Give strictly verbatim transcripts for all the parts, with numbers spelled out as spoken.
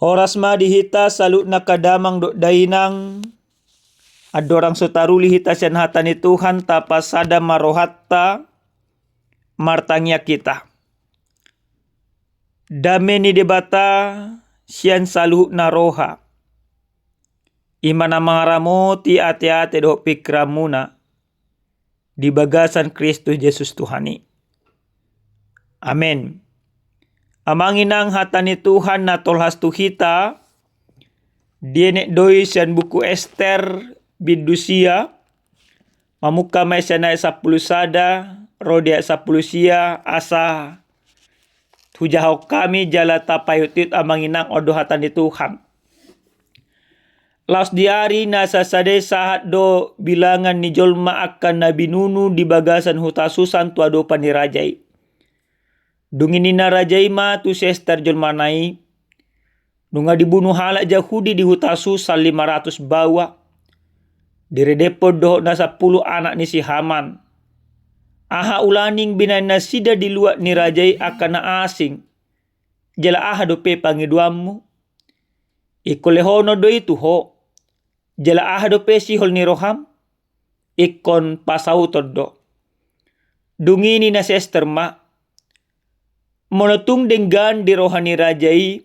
Horas ma di hita saluhutna angka damang dohot dainang. Andorang so taruli hita sian hata ni Tuhan, tapasada ma rohanta, martangiang hita. Dame ni Debata sian saluhutna roha, i ma na mangaramoti ateate dohot pingkiranmuna di bagasan Kristus Jesus Tuhan i. Amen. Amang inang, hata ni Tuhan na tolhas tu hita dienet do i sian buku Ester bindu sia, mamungka ma i sian ayat sampulu sada ro di ayat sampulu sia, asa hujahahon hami jala tapaihutihut, amang inang, on do hata ni Tuhan. Laos di ari na sasada i sahat do bilangan ni jolma angka na binunu di bagasan huta Susan tu adopan ni raja i. Dung i ninna raja i ma tu si Ester jolmana i: Nunga dibunu halak Jahudi di huta Susan lima ratus baoa, diredephon dohot na sampulu anak ni si Haman. Aha ulaning binahen nasida di luat ni raja i angka na asing? Jala aha dope pangidoanmu? Ingkon lehonon do i tu ho. Jala aha dope sihol ni roham? Ingkon pasauton do. Dung i ninna si Ester ma: Molo tung denggan di roha ni raja i,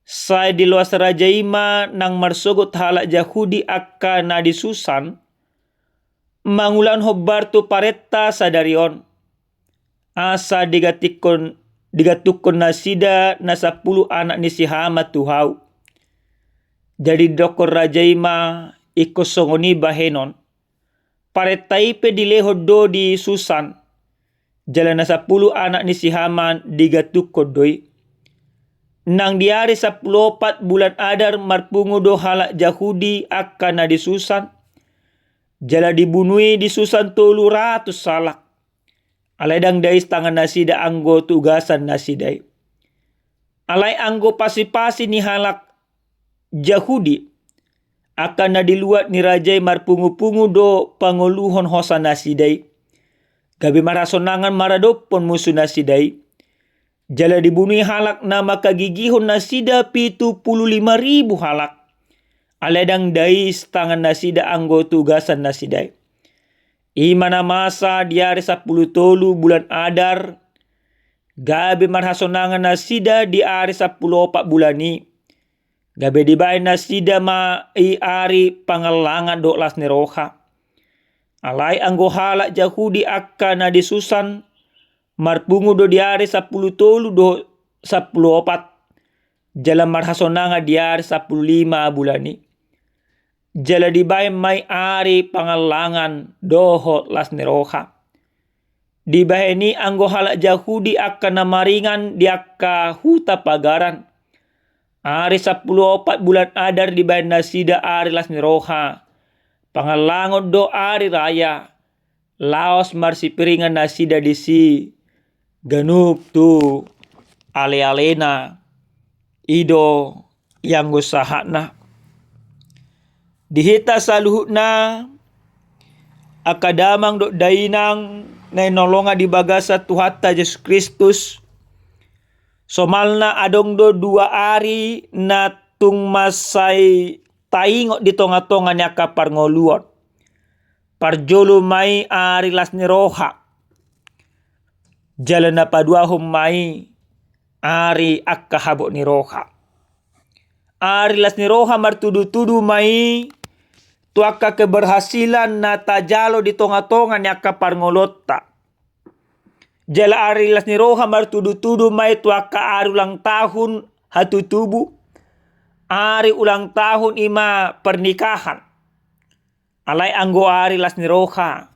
sai diloas raja i ma nang marsogot halak Jahudi angka na di Susan, mangulahon hombar tu parenta sadari on, asa digantikkon, digantukkon nasida na sampulu anak ni si Haman tu hau. Jadi didokkon raja i ma: Ingkon songon i bahenon. Parenta i pe dilehon do di Susan, jala na sampulu anak ni si Haman digantukkon do i. Nang di ari sampulu opat bulan Adar marpungu do halak Jahudi angka na di Susan, jala dibunu i di Susan tolu ratus halak. Alai ndang dais tangan nasida anggo tu ugasan nasida i. Alai anggo pasipasi ni halak Jahudi angka na di luat ni raja i marpungupungu do pangoluhon hosa nasida i, gabe marhasonangan maradophon musu nasida i. Jala dibunu i halak na mangkagigihon nasida pitu pulu lima ribu halak. Alai ndang dais tangan nasida anggo tu ugasan nasida i. I ma na masa di ari sampulu tolu bulan Adar, gabe marhasonangan nasida di ari sampulu opat bulan i. Gabe dibahen nasida ma i ari pangallangan dohot las ni roha. Alai anggo halak Jahudi angka na di Susan marpungu do di ari sampulu tolu dohot sampulu opat, jala marhasonangan di ari sampulu lima bulan i. Jala dibahen ma i ari pangallangan dohot las ni roha. Dibahen i anggo halak Jahudi angka na maringan di angka huta pagaran, ari sampulu opat bulan Adar dibahen nasida ari las ni roha, pangallangon dohot ari raya, laos marsipiringan nasida disi ganup tu alealena. I do i anggo sahatna. Di hita saluhutna, angka damang dohot dainang na hinaholongan di bagasan Tuhanta Jesus Kristus, somalna adong do dua ari na tung mansai taingot di tongatonga ni angka parngoluon. Parjolo ma i ari las ni roha, jala na paduahon ma i ari angka habot ni roha. Ari las ni roha martudutudu ma i tu angka keberhasilan na tajalo di tongatonga ni angka parngoluonta. Jala ari las ni roha martudutudu ma i tu angka ari ulang tahun hatutubu, ari ulang tahun i ma pernikahan. Alai anggo ari las ni roha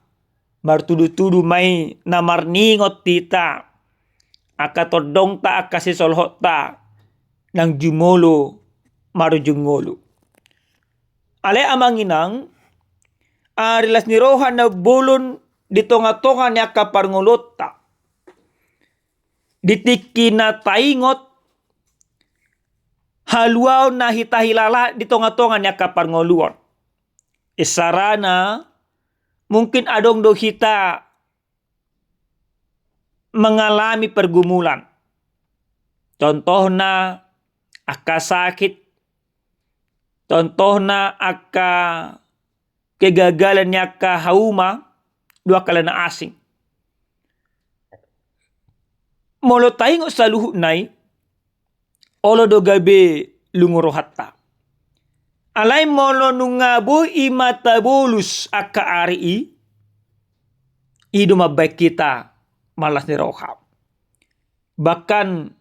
martudutudu ma i na marningot hita, angka tondongta, angka sisolhotta nang jumolo marujung ngolu. Alai amang inang, ari las ni roha na bolon di tongatonga ni angka parngoluonta, di tingki na taingot haluaon na hita hilala di tongatonga ni angka parngoluon. Isarana, mungkin adong do hita mengalami pergumulan. Contohna, angka sakit, contohna angka kegagalan ni angka hauma dohot angka na asing. Molo taingot saluhutna i, olo do gabe lungun rohanta. Alai molo nunga boi i ma tabolus angka ari i, i do mambahen hita mallas ni roha. Bahkan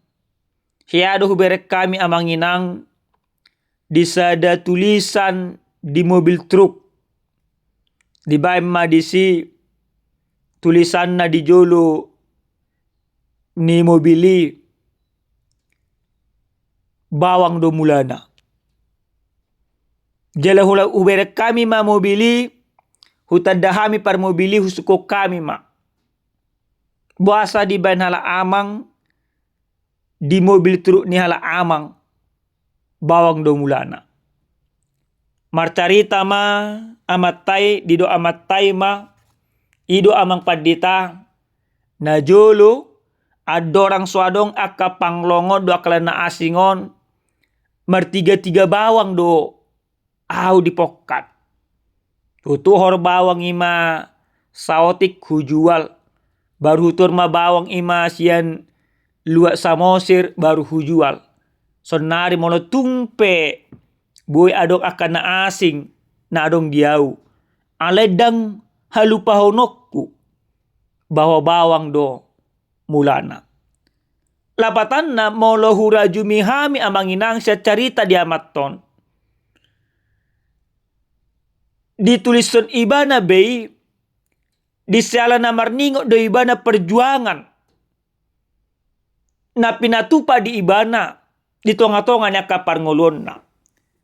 hea do hubereng hami amang inang di sada tulisan di mobil truk. Dibahen ma disi tulisanna di jolo ni mobil i, bawang do mulana. Jala hula hubereng hami ma mobil i, hutanda hami parmobil i, husungkun hami ma. Boasa dibahen halak amang di mobil truk ni halak amang, bawang do mulana. Marcarita ma amanta i, didok amanta i ma, i do amang pandita, na jolo andorang so adong angka panglongon dohot angka na asing on, martiga-tiga bawang do ahu di pongkat. Hutuhor bawang i ma saotik hujual, baru hutuhor ma bawang i ma sian luat Samosir baru hujual. Saonari molo tung pe boi adong angka na asing na adong di ahu, alai ndang halupahononku bahwa bawang do mulana. Lapatanna, molo hurajumi hami amang inang sian carita di amanta on, ditulishon ibana be i, di siala na marningot do ibana perjuangan na pinatupa di ibana di tonga-tonga ni angka parngoluonna.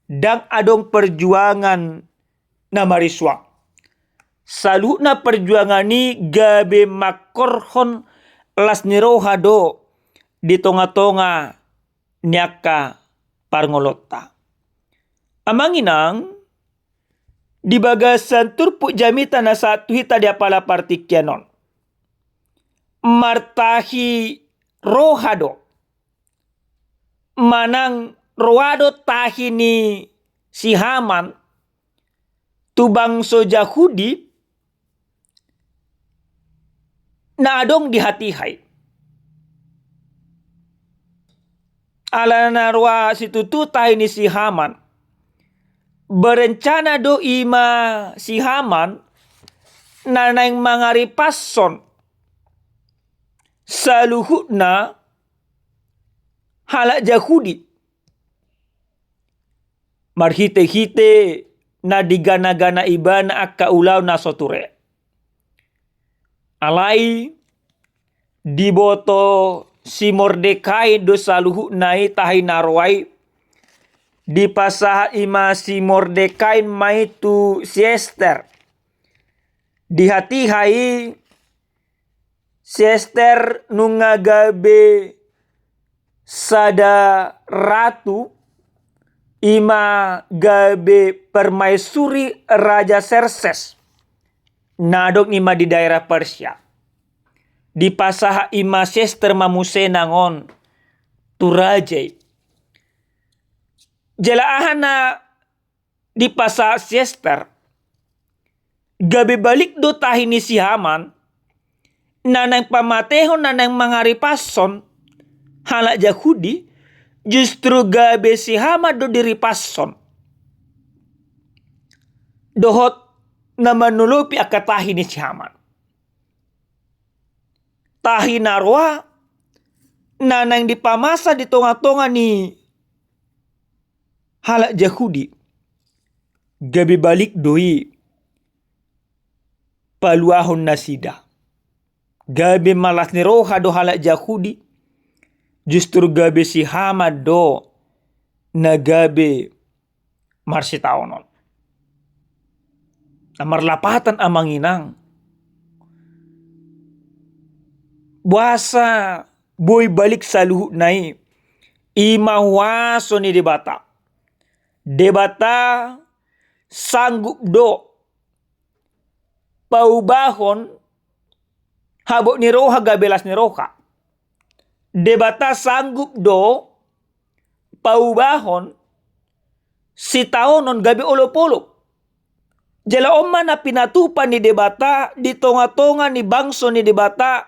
Ndang adong perjuangan na marisuang. Saluhutna perjuangan i gabe mangkorhon las ni roha do di tonga-tonga ni angka parngoluonta. Amang inang, di bagasan turpuk jamita na sahat tu hita di apala partingkian on, martahi roha do manang roa do tahi ni si Haman tu bangso Jahudi na adong di hatiha i. Ala na roa situtu tahi ni si Haman, berencana do i ma si Haman na naeng mangaripashon saluhutna halak Jahudi marhite-hite na digana-gana ibana angka ulaon na so ture. Alai diboto si Mordekai do saluhutna i, tahi na roa i, dipasahat i ma si Mordekai ma i tu si Ester. Di hatiha i si Ester nunga gabe sada ratu, i ma gabe permaisuri Raja Serses na adong i ma di daerah Persia. Dipasahat i ma si Ester ma muse nangon tu raja i. Jala aha na dipasahat si Ester? Gabe balik do tahi ni si Haman na naeng pamatehon, na naeng mangaripashon halak Jahudi, justru gabe si Haman do diripashon dohot na manolopi angka tahi ni si Haman. Tahi na roa na naeng dipamasa di tonga-tonga ni halak Jahudi, gabe balik do i paluahon nasida. Gabe malas ni roha do halak Jahudi, justru gabe si Haman do na gabe marsitaonon. Na marlapatan, amang inang, boasa boi balik saluhutna i? I ma huaso ni Debata. Debata sanggup do paubahon habot ni roha gabe las ni roha. Debata sanggup do paubahon sitaonon gabe olopolop. Jala on ma na pinatupa ni Debata di tongatonga ni bangso ni Debata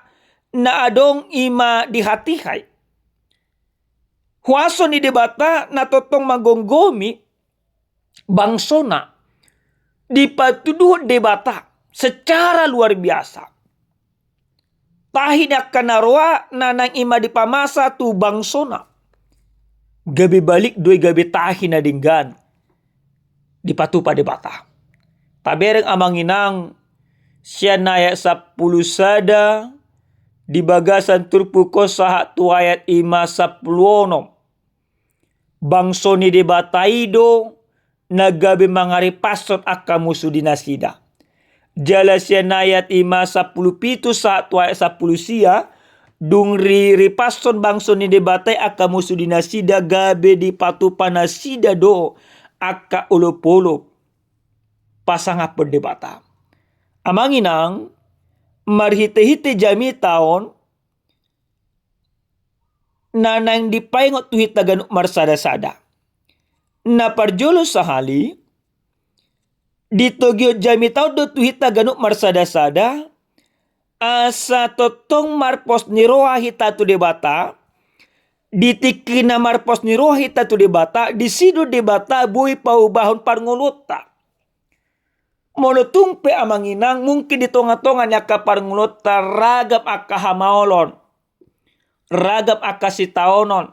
na adong i ma di hatiha i. Huaso ni Debata na tongtong manggomgomi bangsona dipatuduhon Debata secara luar biasa. Tahi ni angka na roa na naeng i ma dipamasa tu bangsona. Gabe balik do i gabe tahi na denggan dipatupa Debata. Tabereng amang inang, sian ayat sampulu sada di bagasan turpuk on sahat tu ayat i ma sampulu onom. Bangso ni Debata i do na gabe mangaripashon angka musu di nasida. Jala sian ayat i ma sampulu pitu sahat tu ayat sampulu sia, dung ri-, ripashon bangso ni Debata i angka musu di nasida, gabe dipatupa nasida do angka olopolop pasangaphon Debata. Amang inang, marhitehite jamita on, na naeng dipaingot tu hita ganup marsadasada. Na parjolo sahali, ditogihon jamita on do tu hita ganup marsadasada, asa tongtong marpos ni roha hita tu Debata, di tingki na marpos ni roha hita tu Debata, disi do Debata boi paubahon parngoluonta. Molo tung pe amang inang, mungkin di tongatonga ni angka parngoluonta ragam angka hamaolon, ragam angka sitaonon,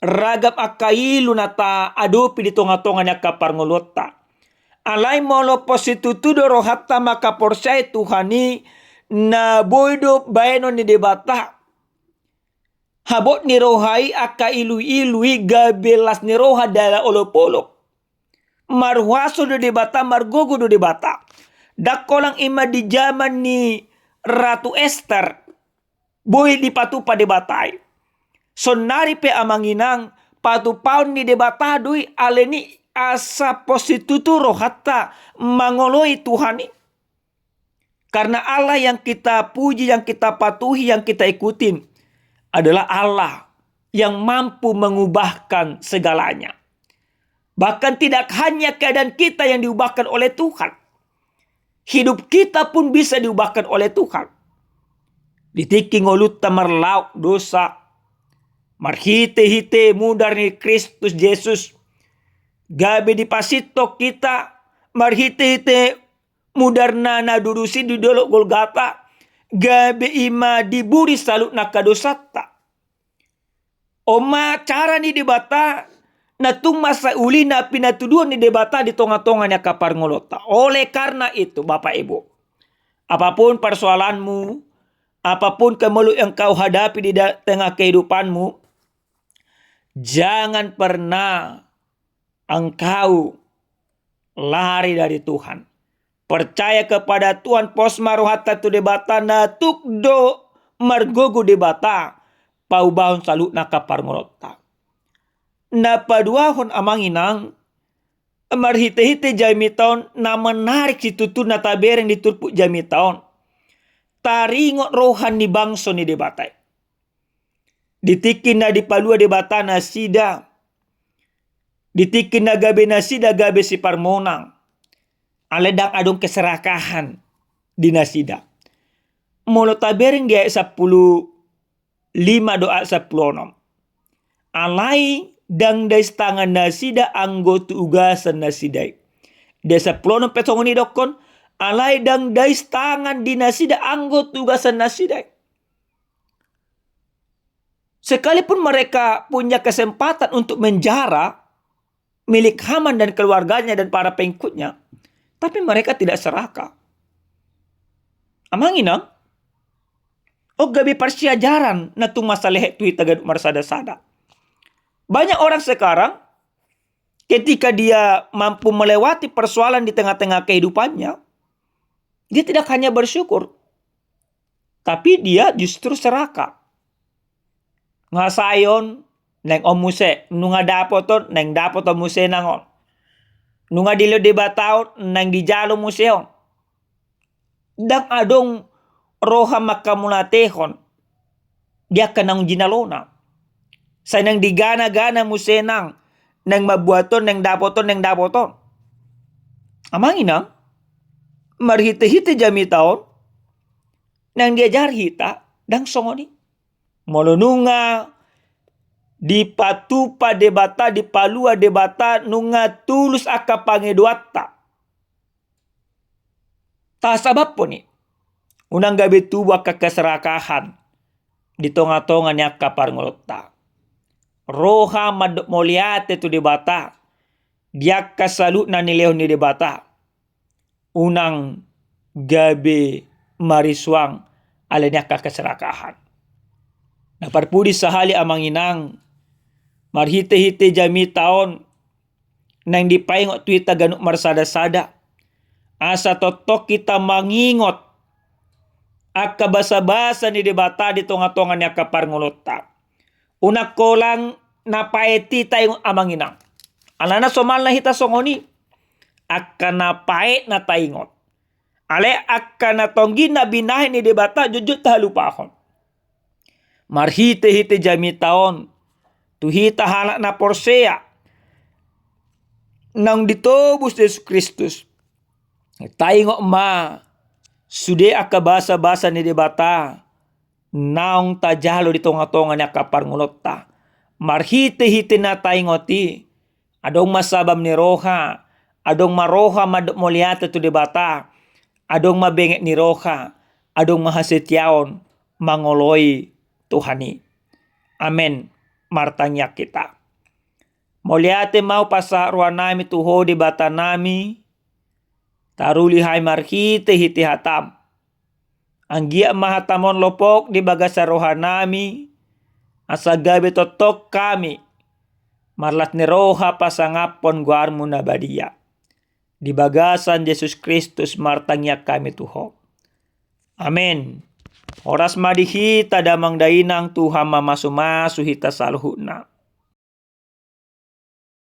ragam angka ilu na taadopi di tongatonga ni angka parngoluonta. Alai molo pos situtu do rohanta mangkaporseai Tuhan i, na boi do baenon ni Debata habot ni roha i angka iluilu i gabe las ni roha jala olopolop. Marhuaso do Debata, margogo do Debata. Ndang holan i ma di jaman ni Ratu Ester boi dipatupa Debata i. Saonnari pe amang inang, patupaon ni Debata do i, alani asa pos situtu rohanta mangoloi Tuhan i. Karena Allah yang kita puji, yang kita patuhi, yang kita ikutin adalah Allah yang mampu mengubahkan segalanya. Bahkan tidak hanya keadaan kita yang diubahkan oleh Tuhan. Hidup kita pun bisa diubahkan oleh Tuhan. Di tingki ngolunta marlaok dosa, marhitehite mudar ni Kristus Jesus, gabe dipasintong hita, marhitehite mudarna na durus i di dolok Golgata, gabe i ma diburi saluhutna angka dosanta. On ma cara ni Debata na tung masa uli na pinatuduhon ni Debata di tongatonga ni angka parngoluonta. Oleh karena itu, Bapak Ibu, apapun persoalanmu, apapun kemuluh yang kau hadapi di da-, tengah kehidupanmu, jangan pernah engkau lari dari Tuhan. Percaya kepada Tuhan, pos ma rohanta tu Debata, na tuk do margogo Debata paubahon saluhutna angka parngoluonta. Na paduahon amang inang, marhitehite jamita on na menarik situtu na tabereng di turpuk jamita on. Taringot roha ni bangso ni Debata i. Di tingki na dipalua Debata nasida, di tingki na gabe nasida gabe siparmonang, alai ndang adong keserakahan di nasida. Molo tabereng di ayat sampulu lima do ayat sampulu onom. Alai ndang dais tangan nasida anggo tu ugasan nasida i. Di ayat sampulu onom pe songon i didokkon, alai ndang dais tangan di nasida anggo tu ugasan nasida i. Sekalipun mereka punya kesempatan untuk menjara milik Haman dan keluarganya dan para pengikutnya, tapi mereka tidak serakah. Amang inang, on gabe parsiajaran na tung masa lehet tu hita ganup marsadasada. Banyak orang sekarang, ketika dia mampu melewati persoalan di tengah-tengah kehidupannya, dia tidak hanya bersyukur, tapi dia justru serakah. Nunga sai on, naeng on muse. Nunga dapot on, naeng dapot on muse nang on. Nunga dilehon Debata on, naeng dijalo muse on. Ndang adong roha manghamauliatehon di angka naung jinalona. Sai naeng digana-gana muse nang, naeng mambuat on, naeng dapot on, naeng dapot on. Amang inang, marhite-hite jamita on, naeng diajari hita, ndang songon i. Molo nunga dipatupa Debata, dipalua Debata, nunga tulus angka pangidoanta, tasabapon i, unang gabe tubu angka keserakahan di tonga-tonga ni angka parngolonta. Roha mandok mauliate tu Debata di angka saluhutna nilehon ni Debata, unang gabe marisuang alani angka keserakahan. Na parpudi sahali amang inang, marhite-hite jamita on, naeng dipaingot tu hita ganup marsada-sada, asa tongtong hita mangingot angka basa-basa ni Debata di tonga-tonga ni angka parngolonta. Unang holan na paet i taingot amang inang. Alana somalna hita songon i, angka na paet na taingot. Alai angka na tonggi na binahen ni Debata jotjot tahalupahon. Marhite-hite jamita on, tu hita halak na porsea naung ditobus Jesus Kristus, taingot ma sude angka basa-basa ni Debata naung tajalo di tonga-tonga ni angka parngolonta. Marhite-hite na taingot i, adong ma sabam ni roha, adong ma roha mandok mauliate tu Debata, adong ma benget ni roha, adong ma hasetiaon mangoloi Tuhan i. Amen. Martangiang hita. Mauliate ma hupasahat rohanami tu Ho Debatanami, taruli hami marhite-hite hataM. Anggiat ma hataM on lopok di bagasan rohanami, asa gabe tongtong hami marlas ni roha pasangaphon goarMu na badia. Di bagasan Jesus Kristus martangiang hami tu Ho. Amen. Horas ma di hita damang dainang, Tuhan mamasu-masu hita saluhutna.